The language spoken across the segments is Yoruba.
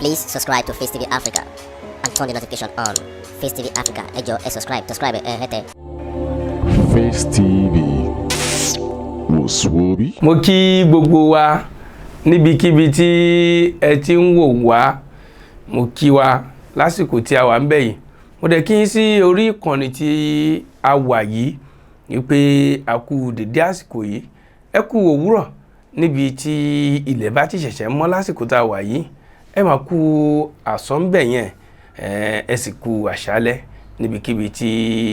Please subscribe to Face TV Africa and turn the notification on. Face TV Africa, ẹ jọ̀ọ́, ẹ subscribe, subscribe ẹ hẹ́tẹ̀. Face TV wò sùwòbí. Mo kí gbogbo wa níbikíbi tí ẹ ti ń wò wá. Mo kí wa lásìkò tí a wà ń bẹ̀ yìí. Mo dẹ̀ kí n sí orí ìkànnì tí a wà yìí wípé a kú dédé àsìkò yìí, ẹ kú òwúrọ̀ níbi tí ilẹ̀ bá ti ṣẹ̀ṣẹ̀ mọ́ lásìkò tá a wà yìí, ẹ máa kú àsánbẹ̀ yẹn, ẹ sì kú àṣálẹ́ níbikíbi tí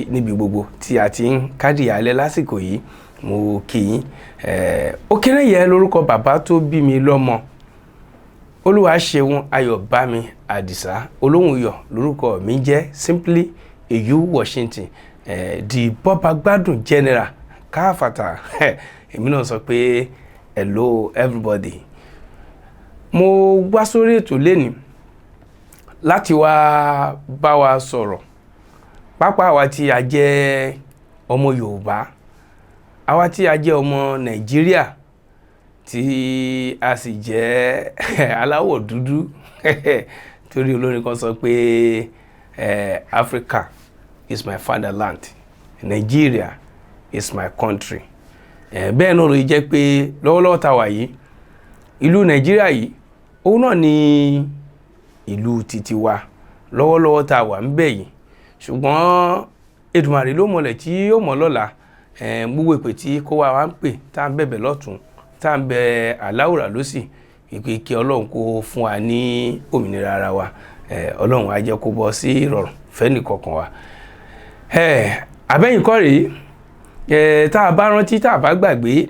níbi gbogbo tí a ti ń kádìí alẹ́ lásìkò yìí. Mo kí yín. Ó kéré yẹ lórúkọ bàbá tó bí mi lọ́mọ, Olúwaṣeun Ayọ̀bámi Àdìsá Olóhùn Iyọ̀ lórúkọ mi jẹ́, simply Eyu Washington, the Bọ́ba Gbádùn General káfàtà. Èmi náà sọ pé hello everybody. Mo wá sórí ètò lénìí láti wá bá wa sọ̀rọ̀, pápá àwa tí a jẹ́ ọmọ Yorùbá, àwa tí a jẹ́ ọmọ Nàìjíríà, tí a sì jẹ́ aláwọ̀ dúdú, torí olórin kan sọ pé "Africa is my fatherland, Nigeria is my country." Bẹ́ẹ̀ náà ló jẹ́ pé lọ́wọ́lọ́wọ́ tá a wà yìí, ìlú Nàìjíríà yìí, òun náà ni ìlú títí wa lọ́wọ́lọ́wọ́ tá a wà ń bẹ̀ yìí. Ṣùgbọ́n Èdùmàrè ló mọ̀lẹ̀ tí yóò mọ̀ lọ́la. Gbogbo ìpè tí kó wa wá ń pè, tá à ń bẹ̀bẹ̀ lọ́tún, tá à ń bẹ aláwùrà lọ́sì, ìpè kí Ọlọ́run kó fún wa ní òmìnira ara wa, Ọlọ́run á jẹ́ kó bọ́ sí ìrọ̀rùn fẹ́nì kọ̀ọ̀kan wa. Àbẹ́yìn kọ́ rèé, tá a bá rántí, tá a bá gbàgbé,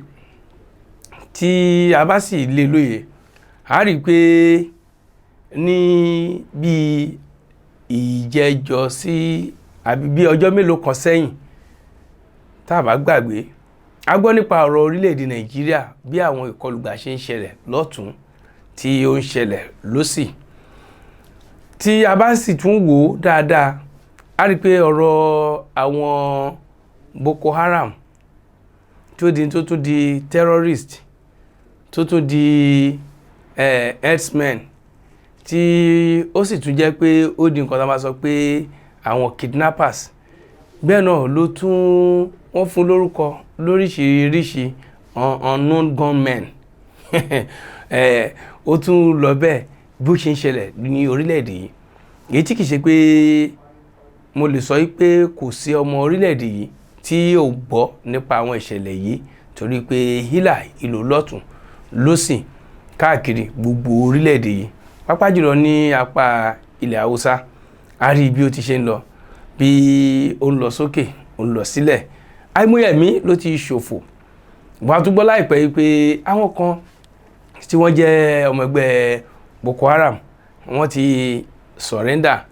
tí a bá sì lè lóye, a rí i pé ní bí ìjẹjọ sí àbí bí ọjọ́ mélòó kan sẹ́yìn, tá a bá gbàgbé, a gbọ́ nípa ọ̀rọ̀ orílẹ̀-èdè Nàìjíríà, bí àwọn ìkọlùgbà ṣe ń ṣẹlẹ̀ lọ́tún, tí ó ń ṣẹlẹ̀ lọ́sì. Tí a bá sì tún wò ó dáadáa, a rí i pé ọ̀rọ̀ àwọn Boko Haram tó di, tó tún di terrorist, tó tún di herdsmen, tí ó sì tún jẹ́ pé ó di nǹkan tá a máa sọ pé àwọn kidnappers, bẹ́ẹ̀ náà ló tún wọ́n fún lórúkọ lóríṣiríṣi, unknown gunmen, ó tún lọ bẹ́ẹ̀ bí ó ṣe ń ṣẹlẹ̀ ní orílẹ̀-èdè yìí, èyí tí kìí ṣe pé mo lè sọ pé kò sí ọmọ orílẹ̀-èdè yìí tí ò gbọ́ nípa àwọn ìṣẹ̀lẹ̀ yìí, torí pé hílà ìlò lọ́tún lọ́sìn káàkiri gbogbo orílẹ̀-èdè yìí, pàápàá jùlọ ní apá ilẹ̀ Haúsá. A rí bí ó ti ṣe ń lọ, bí ó ń lọ sókè, ó ń lọ sílẹ̀. Àìmọye ẹ̀mí ló ti ṣòfò. Wọ́n á tún gbọ́ láìpẹ́ yìí pé àwọn kan tí wọ́n jẹ́ ọmọ ẹgbẹ́ Boko Haram, wọ́n ti surrender,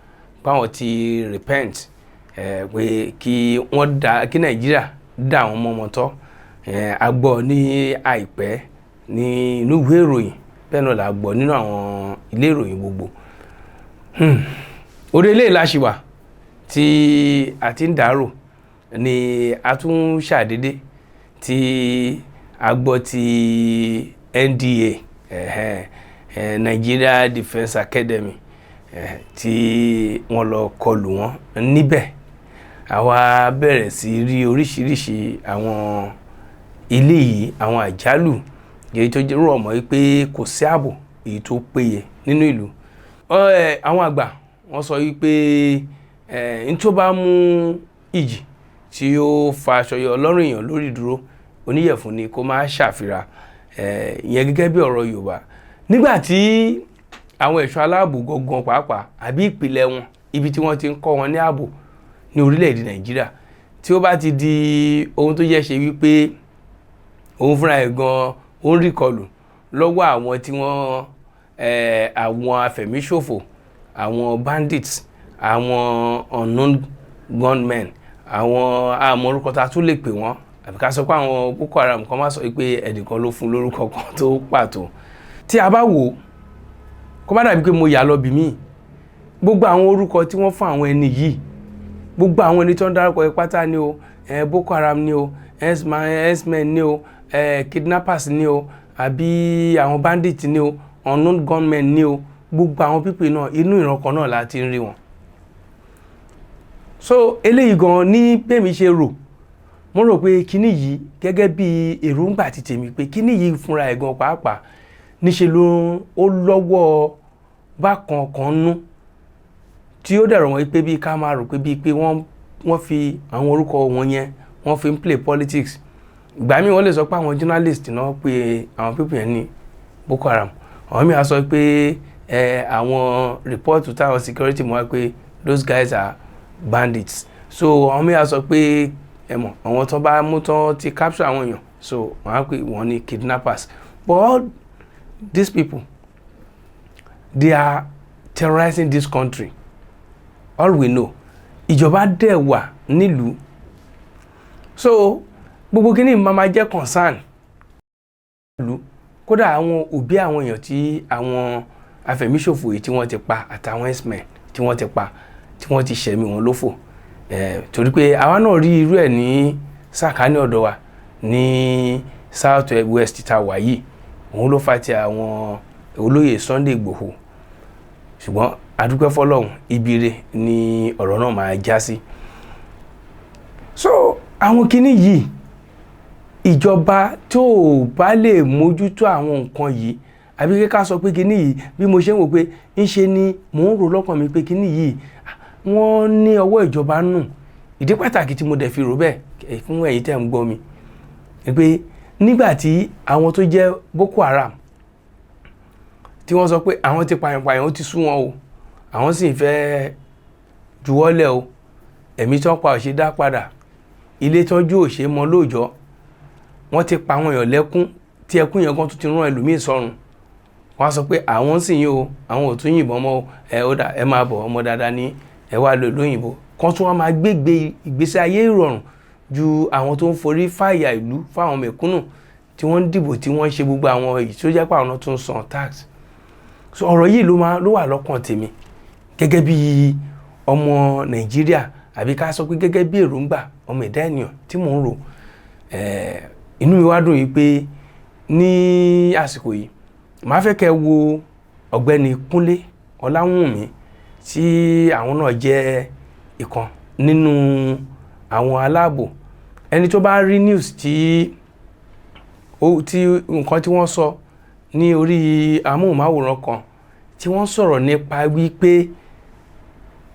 báwọn ti repent, pé kí wọ́n dá kí Nàìjíríà dá àwọn ọmọ wọn tọ́. A gbọ́ ní àìpẹ́ ní inú ìwé ìròyìn, bẹ́ẹ̀ náà la gbọ́ nínú àwọn ilé ìròyìn gbogbo. Orí eléyìí la ṣì wà tí a ti ń dàrò ni a tún ṣàdédé tí a gbọ́ ti NDA, Nigeria Defence Academy, tí wọ́n lọ kọlù wọn níbẹ̀. Àwa bẹ̀rẹ̀ sí rí oríṣiríṣi àwọn ilé yìí, àwọn àjálù èyí tó rọ̀ mọ́ pé kò sí ààbò èyí tó péye nínú ìlú. Àwọn àgbà wọ́n sọ wípé n tó bá mú ìjì tí ó fa aṣọ yọ lọ́rùn èèyàn lórí ìdúró, oníyẹ̀fun ni kó má ṣàfira. Ìyẹn gẹ́gẹ́ bí ọ̀rọ̀ Yorùbá. Nígbà tí àwọn ẹ̀ṣọ́ aláàbò gangan pàápàá, àbí ìpìlẹ̀ wọn, ibi tí wọ́n ti ń kọ́ wọn ní ààbò ní orílẹ̀-èdè Nàìjíríà, tí ó bá ti di ohun tó yẹ ṣe wípé òun fúnra ẹ̀ gan ó ń rí kọlù lọ́wọ́ àwọn tí wọ́n àwọn afẹ̀míṣòfò, àwọn bandits, àwọn unknown gunmen, àwọn àmọ́ orúkọ tá a tún lè pè wọ́n, àbí ká sọ pé àwọn Boko Haram kan, má sọ pé ẹnìkan ló fún lórúkọ kan tó pàtó. Tí a bá wò ó, kó má dàbí pé mo yà lọ bì míì, gbogbo àwọn orúkọ tí wọ́n fún àwọn ẹni yìí, gbogbo àwọn ẹni tó ń dárúkọ ẹ pátá ni o, Boko Haram ni o, herdsmen ni o, kidnappers ni o, àbí àwọn bandits ni o, unknown gunmen ni o. Gbogbo àwọn people náà, inú ìran kan náà la ti ń rí wọn. So eléyìí gan ní bẹ́ẹ̀mi ṣe rò, mo rò pé kíní yìí, gẹ́gẹ́ bí èròǹgbà ti tèmi, pé kíní yìí fúnra ẹ̀ gan pàápàá níṣe ló ó lọ́wọ́ bákan kan nú, tí ó dẹ̀rọ̀ wọ́n pé bí ká máa rò pé bíi pé wọ́n fi àwọn orúkọ wọn yẹn, wọ́n fi ń play politics. Ìgbà míì, wọ́n lè sọ pé àwọn journalist náà pé àwọn people yẹn ní Boko Haram. Àwọn míì á sọ pé ẹ àwọn report táwọn security mọ̀ wá pé those guys are bandits. So àwọn míì á sọ pé ẹ mọ̀, àwọn tó bá mú tán ti capture àwọn èèyàn, so wọ́n á pè wọ́n ní kidnappers. But all these people, they are terrorizing this country, all we know. Ìjọba dẹ̀ wà nílùú, so gbogbo kí ni máa jẹ́ concern ìlú. Kódà àwọn òbí àwọn èèyàn tí àwọn afẹ̀míṣòfò yìí tí wọ́n ti pa, àtàwọn herdsmen tí wọ́n ti pa, tí wọ́n ti ṣẹ̀mí wọn lófò, torí pé àwa náà rí irú ẹ̀ ní sàkání ọ̀dọ̀ wa ní South West tá a wà yìí. Òun ló fa ti àwọn olóyè Sunday Igboho. Ṣùgbọ́n adúpẹ́ fọlọ́run, ibi ni ọ̀rọ̀ náà máa já sí. So àwọn kinní yìí, ìjọba tó o bá lè mójútó àwọn nǹkan yìí, àbí ká sọ pé kinní yìí, bí mo ṣe ń wò pé ń ṣe ni mò ń rò lọ́kàn mi pé kinní yìí, wọ́n ní ọwọ́ ìjọba nù. Ìdí pàtàkì tí mo dẹ̀ fi rò bẹ́ẹ̀ fún ẹ̀yin tẹ́ ń gbọ́ mi ni pé nígbà tí àwọn tó jẹ́ Boko Haram, tí wọ́n sọ pé àwọn ti pààyàn pààyàn, ó ti sú wọn o, àwọn sì fẹ́ juwọ́lẹ̀ o, ẹ̀mí tí wọ́n pa ò ṣe dá padà, ilé tọ́jú ò ṣe mọ́ lóòjọ́, wọ́n ti pa àwọn èèyàn lẹ́kún tí ẹkún yẹn kan tún ti rán ẹlòmíì sọ́run, wọ́n á sọ pé àwọn sì yín o, àwọn ò tún yìnbọn mọ́ o. Ẹ ó dà, ẹ máa bọ̀, ọmọ dáadáa ní ẹ wá lọ lóyìnbó kan tún wọ́n máa gbégbé ìgbésí ayé ìrọ̀rùn ju àwọn tó ń forí fàyà ìlú fáwọn mẹ̀kúnnù tí wọ́n ń dìbò, tí wọ́n ń ṣe gbogbo àwọn èyí tó jẹ́ pé àwọn tó ń san tax. So ọ̀rọ̀ yìí ló máa ló wà lọ́kàn tèmi gẹ́gẹ́ bí ọmọ Nàìjíríà, àbí ká sọ pé gẹ́gẹ́ bí èròǹgbà ọmọ ẹ̀dá ènìyàn tí mò ń rò. Inú mi wá dùn yìí pé ní àsìkò yìí, màá fẹ́ kẹ́ wo Ọ̀gbẹ́ni Kúnlé Ọláwùnmí, tí àwọn náà jẹ́ ìkan nínú àwọn aláàbò. Ẹni tó bá rí news tí ó tí nǹkan tí wọ́n sọ ní orí amóhùnmáwòrán kan, tí wọ́n sọ̀rọ̀ nípa wípé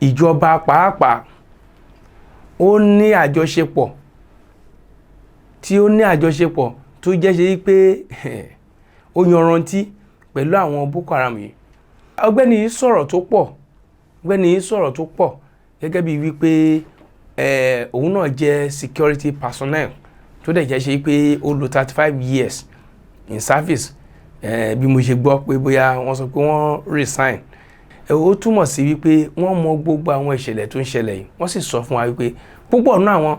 ìjọba pàápàá ó ní àjọṣepọ̀, tí ó ní àjọṣepọ̀ tó jẹ́ ṣe wípé ó yanrantí pẹ̀lú àwọn Boko Haram yìí. Ọ̀gbẹ́ni yìí sọ̀rọ̀ tó pọ̀, ọ̀gbẹ́ni yìí sọ̀rọ̀ tó pọ̀ gẹ́gẹ́ bíi wípé òun náà jẹ́ security personnel tó dẹ̀ jẹ́ ṣe pé ó lò 35 years in service. Bí mo ṣe gbọ́ pé bóyá wọ́n sọ pé wọ́n resign, ó túmọ̀ sí wípé wọ́n mọ gbogbo àwọn ìṣẹ̀lẹ̀ tó ń ṣẹlẹ̀ yìí. Wọ́n sì sọ fún wa wípé púpọ̀ nínú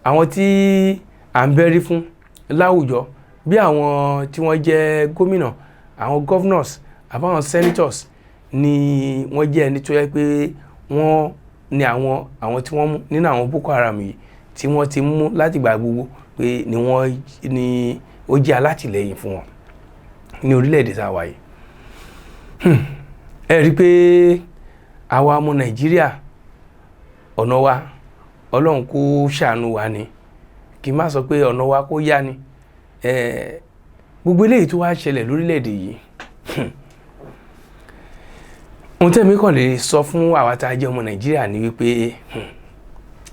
àwọn tí à ń bẹ́rí fún láwùjọ, bí àwọn tí wọ́n jẹ́ gómìnà, àwọn governors àbáwọn senators, ni wọ́n jẹ́ ẹni tó yẹ pé wọ́n ní àwọn tí wọ́n mú nínú àwọn Boko Haram yìí, tí wọ́n ti mú láti gbà gbogbo, pé ni wọ́n ni ó jẹ́ alátìlẹyìn fún wọn ní orílẹ̀-èdè tá a wà yìí. Ẹ rí i pé àwa ọmọ Nàìjíríà, ọ̀nà wa, Ọlọ́run kó ṣàánú wa ni, kí n má sọ pé ọ̀nà wa kó yá ni. Gbogbo eléyìí tó wá ṣẹlẹ̀ lórílẹ̀-èdè yìí, ohun tẹ́mi kàn lè sọ fún àwa tá a jẹ́ ọmọ Nàìjíríà ni wípé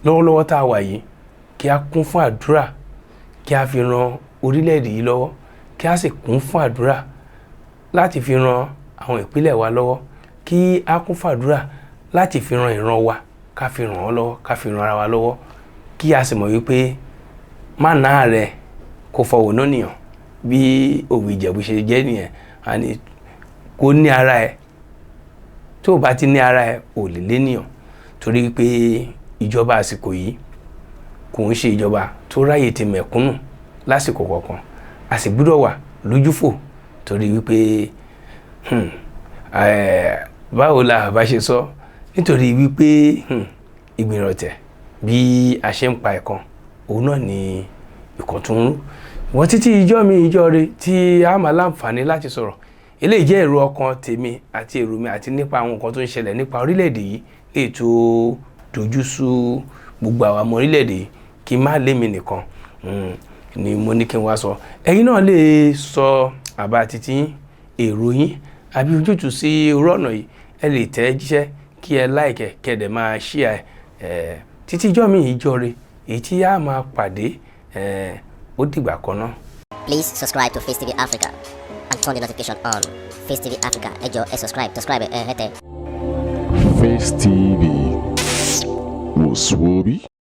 lọ́wọ́lọ́wọ́ tá a wà yìí, kí a kún fún àdúrà, kí a fi ran orílẹ̀-èdè yìí lọ́wọ́, kí a sì kún fún àdúrà láti fi ran àwọn ìpínlẹ̀ wa lọ́wọ́, kí a kún fún àdúrà láti fi ran ìran wa, ká fi ràn wọ́n lọ́wọ́, ká fi ran ara wa lọ́wọ́, kí a sì mọ̀ wípé má náà rẹ̀ kó fọwọ́ náà nìyàn. Bí òwe Ìjẹ̀bú ṣe jẹ́ nìyẹn, àní kó ní ara ẹ̀. Tó o bá ti ní ara ẹ̀, ò lè lénìyàn, torí pé ìjọba àsìkò yìí kò ń ṣe ìjọba tó ráyè ti mẹ̀kúnnù lásìkò kọ̀ọ̀kan. A sì gbúdọ̀ wà lójúfò, torí wípé báwo la bá ṣe sọ, nítorí wípé ìgbìrọ̀tẹ̀ bí a ṣe ń pa ẹ̀kan, òun náà ni ìkan tó ń rú wọ́n títí ìjọ́ mi ìjọ́ rẹ tí a máa láǹfààní láti sọ̀rọ̀. Eléyìí jẹ́ èrò ọkàn tèmi àti èrò mi àti nípa àwọn nǹkan tó ń ṣẹlẹ̀ nípa orílẹ̀-èdè yìí lè tó dojú sú gbogbo àwọn ọmọ orílẹ̀-èdè yìí. Kí n má lé mi nìkan ni mo ní kí n wá sọ. Ẹ̀yin náà lè sọ àbá títí yín, èrò yín àbí ojútùú sí irú ọ̀nà yìí. Ẹ lè tẹ́ jíṣẹ́, kí ẹ like, kẹ́ ẹ dẹ̀ máa share ẹ̀ títí ijọ́ mi ìjọ re èyí tí a máa pàdé ẹ̀. Ó dìgbà kan náà. Please subscribe to Face TV Africa and turn the notification on. Face TV Africa, ẹ jọ̀ọ́, ẹ subscribe, subscribe ẹ hẹ́tẹ̀. Face TV was Swoby.